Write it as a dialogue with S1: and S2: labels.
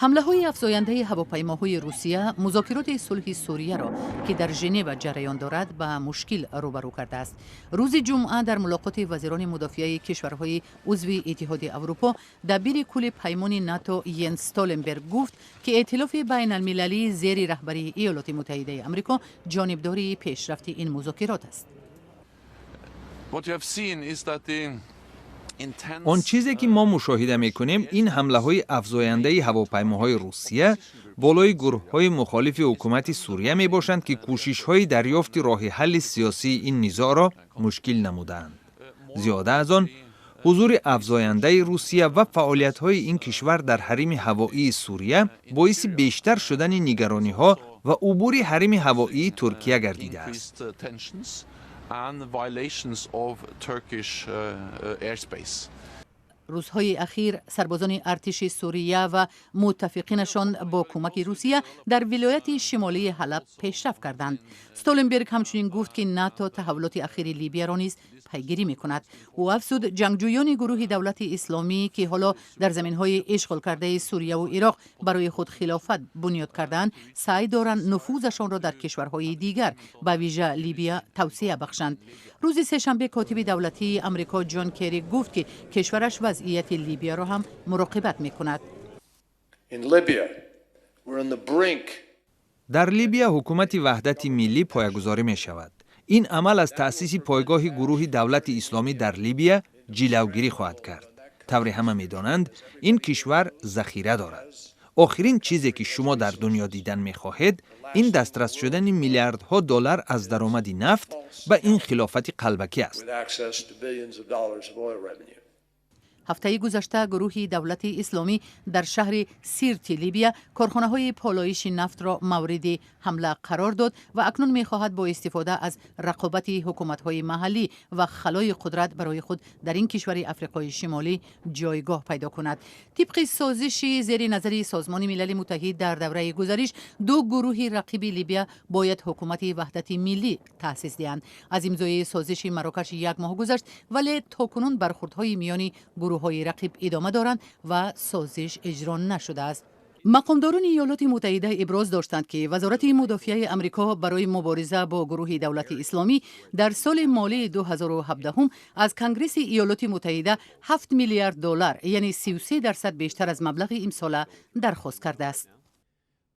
S1: Ҳамлаҳои афзояндаи ҳавопаймоҳои Русия музокироти сулҳи Сурияро, ки дар Женева ҷараён дорад, ба мушкил рӯбарӯ кардааст. Рӯзи ҷумъа дар мулоқоти вазирони мудофиаи кишварҳои узви Иттиҳоди Аврупо дабири кулли паймони НАТО Йенс Столенберг гуфт, ки эътилофи байналмилалӣ зери раҳбарии Иёлоти Муттаҳидаи Амрико ҷонибдори пешрафти ин музокирот аст.
S2: What you have seen is that the intense
S3: Он чизе ки мо мушоҳида мекунем, ин ҳамлаҳои афзояндаи ҳавопаймоҳои Русия болои гурӯҳҳои мухолифи ҳукумати Сурия мебошанд, ки кӯшишҳои дарёфти роҳи ҳалли сиёсии ин низоъро мушкил намудаанд. Зиёда аз он, ҳузури афзояндаи Русия ва фаъолиятҳои ин кишвар дар ҳарими ҳавоии Сурия боиси бештар шудани нигарониҳо ва убури ҳарими ҳавоии Туркия гардидааст.
S2: increased tensions and violations of Turkish airspace.
S1: Рӯзҳои ахир сарбозони артиши Сурия ва муттафиқинашон бо кӯмаки Русия дар вилояти шимолии Ҳалаб пешрафт карданд. Столенберг ҳамчунин гуфт, ки НАТО таҳаввулоти ахири Либияро низ пайгирӣ мекунад. Ӯ афзуд, ҷангҷӯёни гурӯҳи Давлати Исломӣ, ки ҳоло дар заминҳои ишғолкардаи Сурияву Ироқ барои худ хилофат бунёд кардаанд, саъй доранд нуфузашонро дар кишварҳои дигар, ба вижа Либия, тавсеа бахшанд. Рӯзи сешанбе котиби давлатии Амрико Ҷон Керри гуфт, ки кишвараш вазъияти Либияро ҳам муроқибат мекунад.
S4: In Libya, we're on the brink
S3: Дар Либия ҳукумати ваҳдати миллӣ поягузорӣ мешавад. Ин амал аз таъсиси пойгоҳи гурӯҳи Давлати Исломӣ дар Либия ҷилавгирӣ хоҳад кард. Тавре ҳама медонанд, ин кишвар захира дорад. Охирин чизе, ки шумо дар дунё дидан мехоҳед, ин дастрас шудани миллиардҳо доллар аз даромади нафт ба ин хилофати қалбакӣ аст.
S4: with access to billions of dollars of oil revenue.
S1: Ҳафтаи гузашта гурӯҳи Давлати Исломӣ дар шаҳри Сирти Либия корхонаҳои полоиши нафтро мавриди ҳамла қарор дод ва акнун мехоҳад бо истифода аз рақобати ҳукуматҳои маҳаллӣ ва халои қудрат барои худ дар ин кишвари Африқои Шимолӣ ҷойгоҳ пайдо кунад. Тибқи созиши зери назари Созмони Милали Муттаҳид дар давраи гузариш, ду гурӯҳи рақиби Либия бояд ҳукумати ваҳдати миллӣ таъсис диҳанд. Аз имзои созиши Марокаш як моҳ гузашт, вале то кунун бархурдҳои миёни гурӯҳҳои рақиб идома доранд ва созиш иҷро нашудааст. Мақомдорони Иёлоти Муттаҳида иброз доштанд, ки Вазорати мудофиаи Амрико барои мубориза бо гурӯҳи Давлати Исломӣ дар соли молии 2017 аз Конгресси Иёлоти Муттаҳида 7 миллиард доллар, яъне 33% бештар аз маблағи имсола, дархост кардааст.